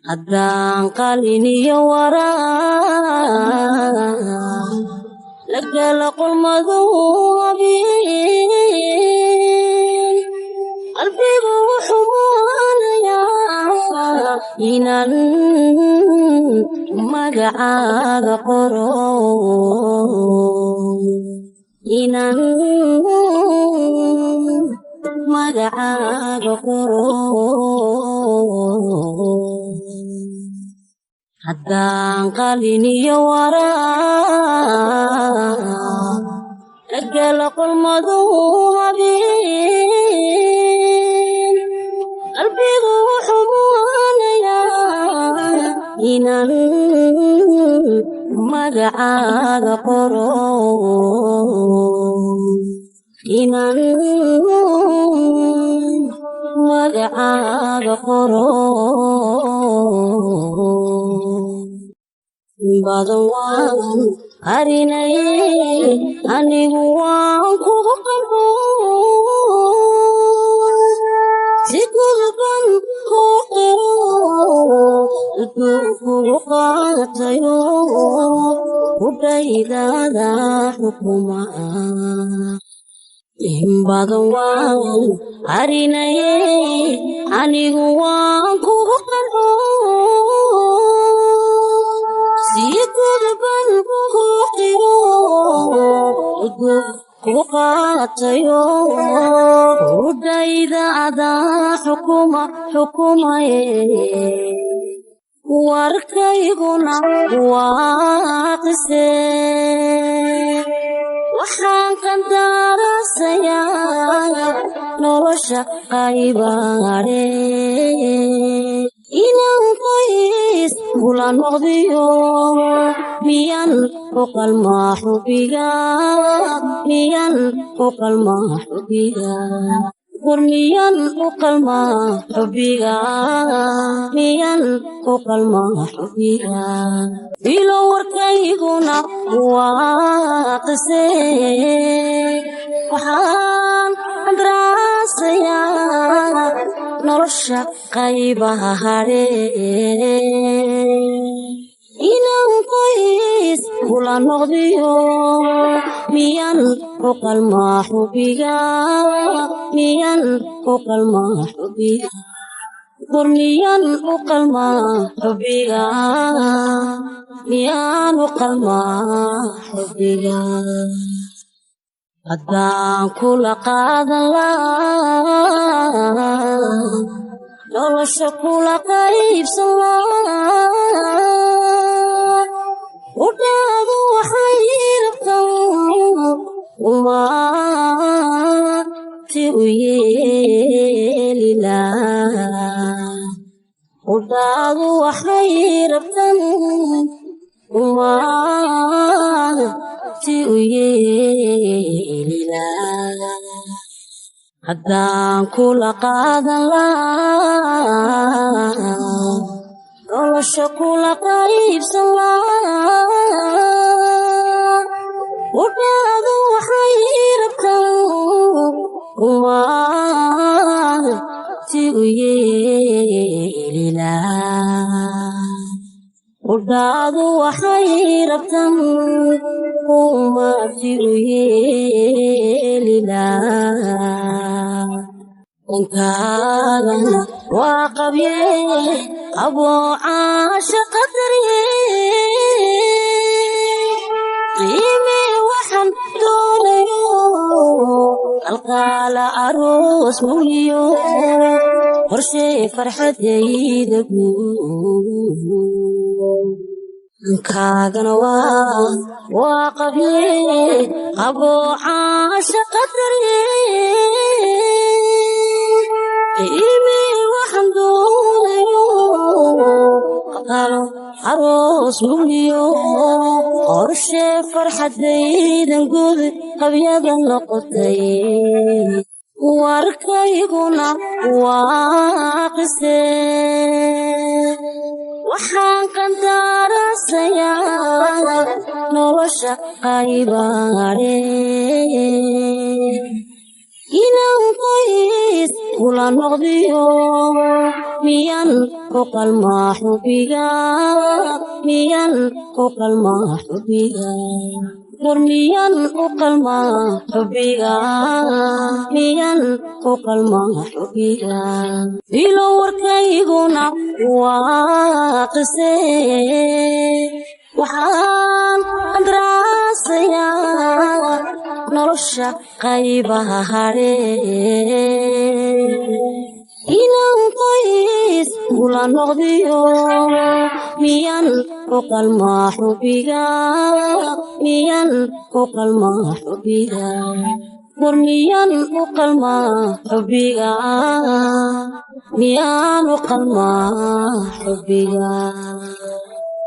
Haddaan qalin iyo waraaq la gala qolmadow habeen, qalbigu wuxuu muanayaa inaan magacaaga qoro, inaan magacaaga qoro. Haddaan qalin iyo waraaq la gala qolmadow habeen, qalbigu wuxuu muanayaa inaan magacaaga qoro, inaan magacaaga qoro. Badan waan qarinaye, anigu waan kugu qanco, si gudban kuu qiro, kugu qaatayo, hudhaydaada xukuma. In badan waan qarinaye, anigu waan kugu qanco, si gudban kuu qiro, kugu qaatayo, hudhayda adaa xukuma, xukumaye. Warkayguna waa qise, waxaan qandaraasayaa nolosha qaybaare, inaan qoys kula noqdiyo miyan u qalmaa xubiga, miyan u qalmaa xubiga, war miyan u qalmaa xubiga, miyan u qalmaa xubiga? Bilo warkayguna waa qise, waxaan qandaraasayaa nolosha qaybaha hadhe, inaan qoys kula noqdiyo miyan u qalmaa xubiga, miyan u qalmaa xubiga, war miyan u qalmaa xubiga, miyaan u qalmaa xubiga? Haddaan kula qaadan lahaa nolosha, kula qaybsan lahaa, udhaadu waxay rabtan umaati u yeeli lahaa, udhaadu waxay rabtan umaati u yeeli lahaa. Haddaan kula qaadan lahaa nolosha, kula qaybsan lahaa, udhaadu waxay rabtan umaati u yeeli lahaa, udhaadu waxay rabtan umaati u yeeli lahaa. Dhankaagana waa qabye, qaboo caashaqa darye, qiime waxaan doonayo, qalqaala aroos mawliyo, qorshee farxadayda guud. Dhankaagana waa qabye, qaboo caashaqa darye, qiime waxaan doonayo, qalqaalo aroos mawliyo, qorshee farxadaydan guud, qabyada noqotay. Warkayguna waa qise, waxaan qandaraasayaa nolosha qaybaare, inaan qoys kula noqdiyo Miyan u qalmaa xubiga? Miyan u qalmaa xubiga? War miyan u qalmaa xubiga? Miyan u qalmaa xubiga? Ilo warkayguna waa qise, waxaan qandaraasayaa nolosha qaybaha hadhe, inaan qoys kula noqdiyo. Miyan u qalmaa xubiga? Miyan u qalmaa xubiga? War miyan u qalmaa xubiga? Miyaan u qalmaa xubiga?